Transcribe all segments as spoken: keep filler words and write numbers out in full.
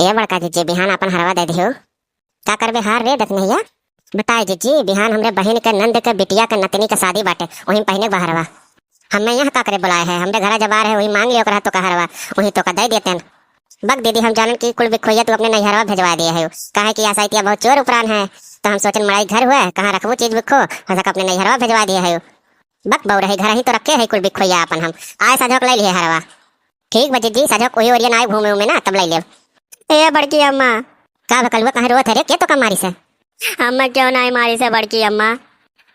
ए बड़का जिज्जी, बिहान आपन हरवा दे दिहो। का करबे हार रे दखिनहिया? बताए जिज्जी, बिहान हमरे बहिन के नंद के बिटिया के नतनी के शादी बाटे, वहीं पहिने बा हरवा। हमें यहाँ का करे बुलाए है, हमरे घरा जबार है, वहीं मांग लियो ओकरा तो का हरवा, वहीं तो का दे देतेन। बक दीदी, हम जानन कि कुल बिखोइया तू अपने नैहरवा भेजवा दिए है, काहे कि आसाइतिया बहुत चोर उपरान है, तो हम सोचन मड़ाई घर हुए, कहाँ रखबू चीज बिखो, हो सका अपने नैहरवा भेजवा दिए है। बक बउरही, घर ही तो रखे है कुल बिखोइया आपन, हम आए साझोक ले लिए हरवा। ठीक बा जिज्जी, साझोक वही ओरिया ना आए घूमे उमे ना, तब ले लेब। ए बड़की अम्मा। का भकलुआ, काहे रोवत है रे? के तो का मारी से? अम्मा क्यों ना मारी से बड़की अम्मा?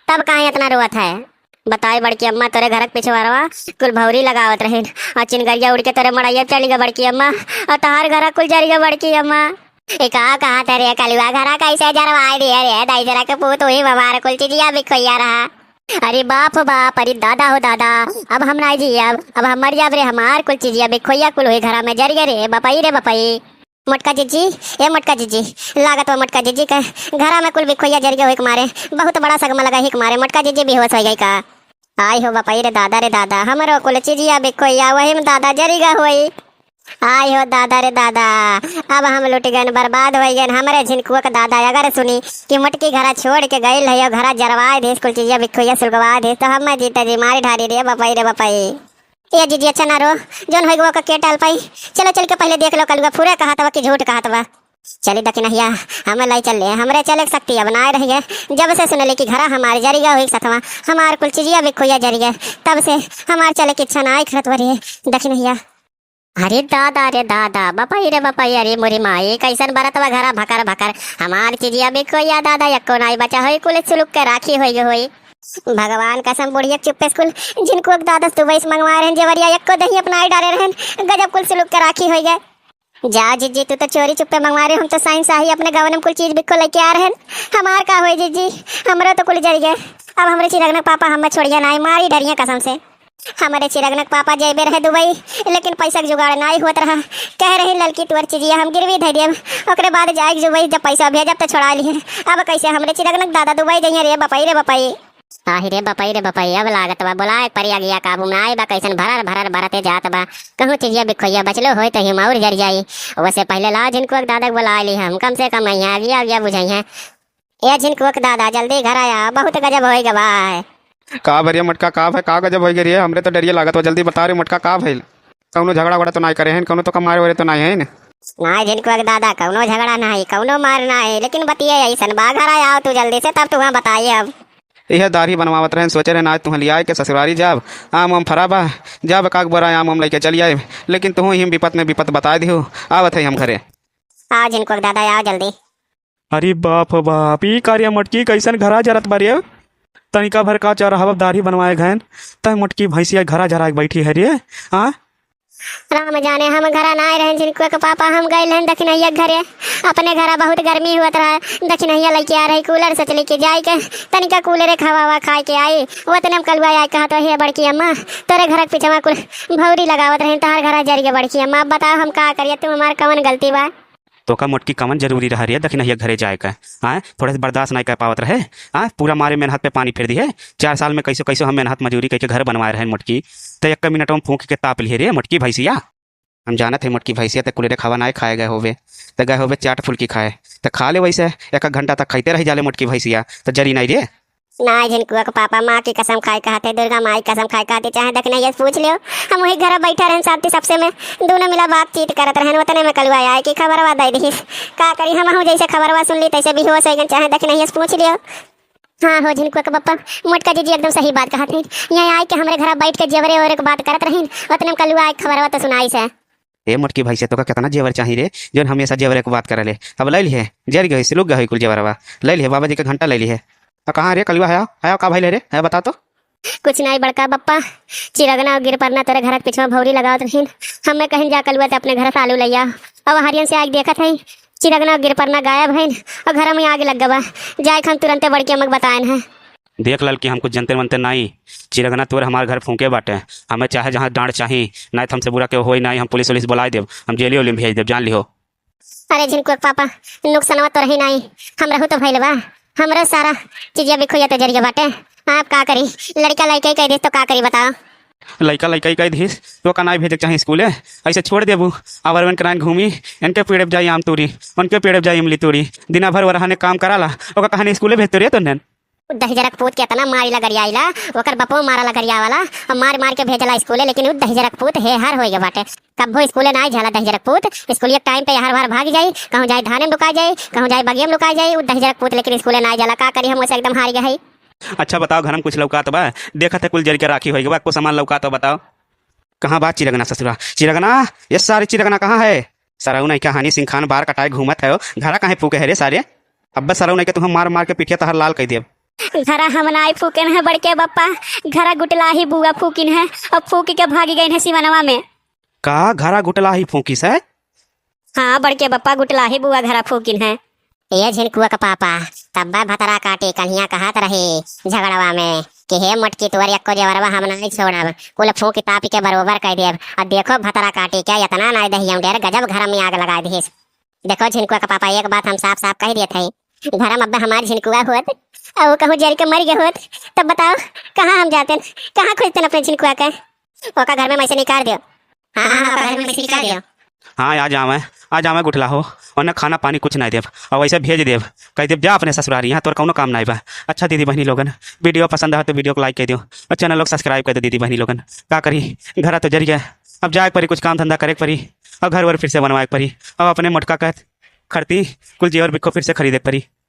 तब काहे इतना रोवत है? बताई बड़की अम्मा, तोरे घर के पिछवारवा कुल भौरी लगावत रहिन और चिनगरिया उड़ के तोरे मड़ैया चली गए बड़की अम्मा, और तहार घर कुल जरी गए बड़की अम्मा। ए का कहा थे रे कलुआ, घरा कैसे जरवाए दिए रे? दाई जरा के पूत हुई, हमार कुल चीजिया बिखोइया रहा। अरे बाप हो बाप, अरे दादा हो दादा, अब हम नाई जियब, अब हम मर जाब रे, हमार कुल चीजिया बिखोइया कुल हुई घरा में जर गए रे, बपई रे बपई। मोटका जिज्जी, ए मोटका जिज्जी, लागत बा मोटका जिज्जी के घरा में कुल बिखोइया जर गए हुई के मारे, बहुत बड़ा सगमा लगा ही के मारे, मोटका जिज्जी बेहोश हो गई का? आई हो बपई रे दादा रे दादा, हमरो कुल चीजिया बिखोइया वही में दादा जरी गए हुई। आई हो दादा रे दादा, अब हम लुट गए, बर्बाद हो गए। हमरे झिनकुआ के दादा अगर सुनी कि मोटकी घरा छोड़ के गइल है, घरा जरवाए देस, कुल चीजिया बिखोइया सुलगवा देस, तो हम जीते जी मारी ढारी रे बपई रे बपई। ए जिज्जी, अच्छा ना रो, जौन होई गवा का के टाल पाई। चलो चल के पहले देख लो कलुआ फुरे कहत बा कि झूठ कहत बा। चली दखिनहिया, हमें लाई चल ले, हमरे चले के शक्ति अब ना रह गए। जब से सुनले कि घरा हमार जरी गए हुई सथवा, हमार कुल चीजिया बिखोइया जरी गए, तब से हमार चले की इच्छा ना आई करत बा रे दखिनहिया। अरे दादा रे दादा, बपई रे बपई, अरे मोरी माई, कैसन बरत बा घरा भकर भकर, हमार चीजिया बिखोइया दादा, यक्को नाई बचा होई, कुल सुलुक के राखी होई गए होई। भगवान कसम, बुढ़िया के चुप्पे से कुल झिनकुआ के दादा से दुबई से मंगवाए रहन जेवरिया, यक्को दही अपना आई डारे रहन, गजब कुल सुलुक के राखी होई गए। जा जिज्जी, तू तो चोरी चुप्पे मंगवा रहे, हम तो साइन साही अपने गवन में कुल चीज बिक्को लेके आ रहन। हमार का होई जिज्जी, हमरो तो कुल जर गए। अब हमरे चिरगना पापा हमें छोड़िया नाई, मारी डरिया कसम से। हमरे चिरगना पापा जेबे रहे दुबई, लेकिन पैसा के जुगाड़ नाई होत रहा। कह रही ललकी तुअर चीजिया हम गिरवी धर देब, ओकरे बाद जाए के दुबई जब पैसा भेजब तो छोड़ा लिए। अब कैसे हमरे चिरगना दादा दुबई जइहे रे बपई रे बपई। आहि रे बपई रे बपई, अब लागत बा, बोलाए परी अगिया काबू में नाई बा, कैसन भरर भरर बरते जात बा। कहूँ चीजिया बिखोइया बचलो होई तो हिम और जर जाई। वैसे पहले ला झिनकुआ के दादा के बोला ली हम, कम से कम यहाँ अगिया अगिया बुझाई हैं। ए झिनकुआ के दादा, जल्दी घर आया, बहुत गजब होई गवा है। का भरिया मटका, का भय, का गजब होई गई रे? हमरे तो डरिया लागत बा, जल्दी बता रे मटका, का भइल? कौनो झगड़ा वगड़ा तो नाई करे हैं, कौनो तो का मारे वारे तो नाई हैं? नाई झिनकुआ के दादा, कौनो झगड़ा नाई, कौनो मार नाई, लेकिन बतिया ऐसन बा, घर आया तू जल्दी से, तब तुहाँ बताई अब। इहे दाढ़ी बनवावत रहन, सोचे रहन आज तुहाँ लियाए के ससुरारी जाब, आम वाम फरा बा, जाब काग बोरा आम वाम लइके चली आइब, लेकिन तुहूँ हिम विपत में विपत बताए दिहु, आवत है हम घरे। आओ झिनकुआ के दादा, आओ जल्दी। अरे बाप हो बाप, ई का रे मटकी, कैसन घरा जरत बा रे? तनिका भर का चौराहा दाढ़ी बनवाए गएन, तय मोटकी भैंसिया घरा जरा के बैठी है रे। हाँ, राम जाने, हम घरा ना आए रहे झिनकुआ के पापा, हम गए रहन दखिनैया के घरे। अपने घरा बहुत गर्मी हुआ रहा, दखिनैया लेके आ रही कूलर, सोचली कि जाए के तनिका कूलरे खावा हुआ खाए के आई। वतने में कलुआ आए कहत, "हे बड़की अम्मा, तोरे घर के पिछवा कुल भौरी लगावत रहे, तहार घरा जर गए बड़की अम्मा, अब बताओ हम का करिए, तू हमार कवन गलती बा?" तो का मोटकी कवन जरूरी रहा रे दखिनैया घरे जाए का? हाँ, थोड़ा सा बर्दाश्त नहीं कर पावत रहे। हाँ, पूरा मारे मेहनत पे पानी फेर दिहे। चार साल में कैसो कैसो हम मेहनत मजूरी करके घर बनवाए रहे मोटकी, तो एक मिनट में फूंक के ताप लिए रे मोटकी भैंसिया। हम जानत है मोटकी भैंसिया ते कुलेरे खावा नाय खाए गए होवे, ते गए होवे चाट फुल्की खाए, ते खा ले वैसे, एक एक घंटा तक खाइते रह जाले मोटकी भैंसिया, तो जरी नहीं रे। नाय झिनकुआ के पापा, माँ की कसम खाए कहते, दुर्गा माई कसम खाए कहते, चाहे दखिनैया से पूछ लियो। हम वही घर बैठा रहन शांति सबसे में, दोनों मिला बातचीत करत रहन, उतने में कलुआ आए कि खबरवा दे दिहिस। का करी, हम हूँ जैसे खबरवा सुन ली तैसे बेहोश हो गए, चाहे दखिनैया से पूछ लियो। हाँ हो झिनकुआ के पप्पा, मोटका जीजी एकदम सही बात कहत है। यहाँ आए के हमरे घरा बैठ के जेवरे ओरे के बात करत रहीन, उतने में कलुआ आए खबरवा तो सुनाई से। ए मोटकी भैंसिया, तोका कितना जेवर चाही रे, जोन हमेशा जेवरे के बात करे ले? अब ले लिहे, जर गई, सिलुक गई कुल जेवरवा। ले लिहे, बाबा जी का घंटा ले लिहे। आ, कहाँ रे कलुआ है? है का भइल रे? है बता तो। कुछ नहीं बड़का पप्पा, चिरगना और गिरपरना तोरे घर के पिछवा भौरी लगावत रहीन। हमें कहीं जा कलुआ ते अपने घर से आलू लैया। अब हरियन से आग देखत है, चिरगना और गिरपरना गायब है और घर में आग लग गवा। जाए के हम तुरंते बड़की अम्मा के बताएन है। देख ललकी, हम कुछ जनते मनते नाई। चिरगना तोर हमार घर फूंके बाटे। हमें चाहे जहाँ डांट चाही, नाई तो हमसे बुरा केहू होई नाई, हम पुलिस उलिस बुलाए देब, हम जेलियो उलियो में भेज देब, जान लिहो। अरे झिनकुआ के पापा, नुकसानवा तो रही नाई, हमरहू तो भइल बा। हमरो सारा चीजिया बिखुया तो जरिया बाटे। आप का करी, लड़का लइके कह दे तो का करी बताओ। लइका लइका ही कहि दिहिस, तो का नाहीं भेजे के चाही स्कूले? अइसे छोड़ देबू, अवरवन के नाहीं घूमी, इनके पेड़े पे जाई आम तूरी, उनके पेड़े पे जाई इमली तूरी, दिना भर वरहने काम कराला, ओका कहानी स्कूले भेजते रहे तो नैन। उ दहिजरक पूत के एतना मारिला गरियाइला, ओकर बपो मारला गरियावला, अउर मार मार के भेजला स्कूले, लेकिन उ दहिजरक पूत हेहर होइगे बाटे। कब्बो स्कूले नाहीं जाला दहिजरक पूत, स्कूलिया के टाइम पे एहर ओहर भागि जाई, कहूँ जाई धाने में लुकाइ जाई, कहूँ जाई बगिया में लुकाइ जाई, उ दहिजरक पूत लेकिन स्कूले नाहीं जाला, का करी हम ओसे एकदम हारि गए हई। अच्छा बताओ, घर में कुछ लउकात बा? देखत है कुल जरि के राखी होइ गए बा, एक्को सामान लउकात बा बताओ। कहाँ बा चिरगना ससुरा? चिरगना, ये सारे चिरगना कहाँ है? सरऊ नहीं का हानि सिंखान बार कटाए घूमत है, घरा काहे फूके है रे सारे? अब्बे सरऊ नहीं के तुहँ मार मार के पिठिया तहर लाल कइ देब। घरा हम नाहीं फूकिन है बड़के बप्पा, घरा गुटलाही बुआ फूकिन है, अउर फूकि के भागि गइन है सिवनवा में। का घरा गुटलाही फूकिस है? हाँ बड़के बप्पा, गुटलाही बुआ घरा फूकिन है। ए झिनकुआ के पापा, तब्बे भतरा काटी कन्हिया कहत रही झगड़वा में कि हे मोटकी, तोर एक्को जेवरवा हम नाहीं छोड़ब, कुल फूकि तापि के बरोबर कइ देब। अउर देखो भतरा काटी के एतना नाहीं दहियउँ डेर, गजब घर में आग लगाइ दिहिस। देखो झिनकुआ के पापा, एक बात हम साफ साफ कहि देत हई, घर में अब्बे हमार झिनकुआ होत, अउर कहूँ जरि के मरि गए होत, तब बताओ कहाँ हम जातेन, कहाँ खोजतेन अपने झिनकुआ के? ओका घर में मइसे निकाल देउ। हाँ, हाँ, हाँ, ओका घर में मइसे निकाल देउ। हाँ, आ जावे, आ जावे गुटलाहो, ओने खाना पानी कुछ नाहीं देब, अउर वइसे भेजि देब, कहि देब जा अपने ससुरारी, इहाँ तोर कउनो काम नाहीं बा। अच्छा दीदी बहिनी लोगन, video पसंद आए तो video को like कइ देउ, अउर channel लोग subscribe कइ देउ दीदी बहिनी लोगन। का करी, घरा तो जरि गए, अब जाए के परी, कुछ काम धंधा करे के परी, अउर घर वर फिर से बनवाए के परी, अउर अपने मोटका कहत खरती कुल जेवर बिक्खो फिर से खरीदे के परी।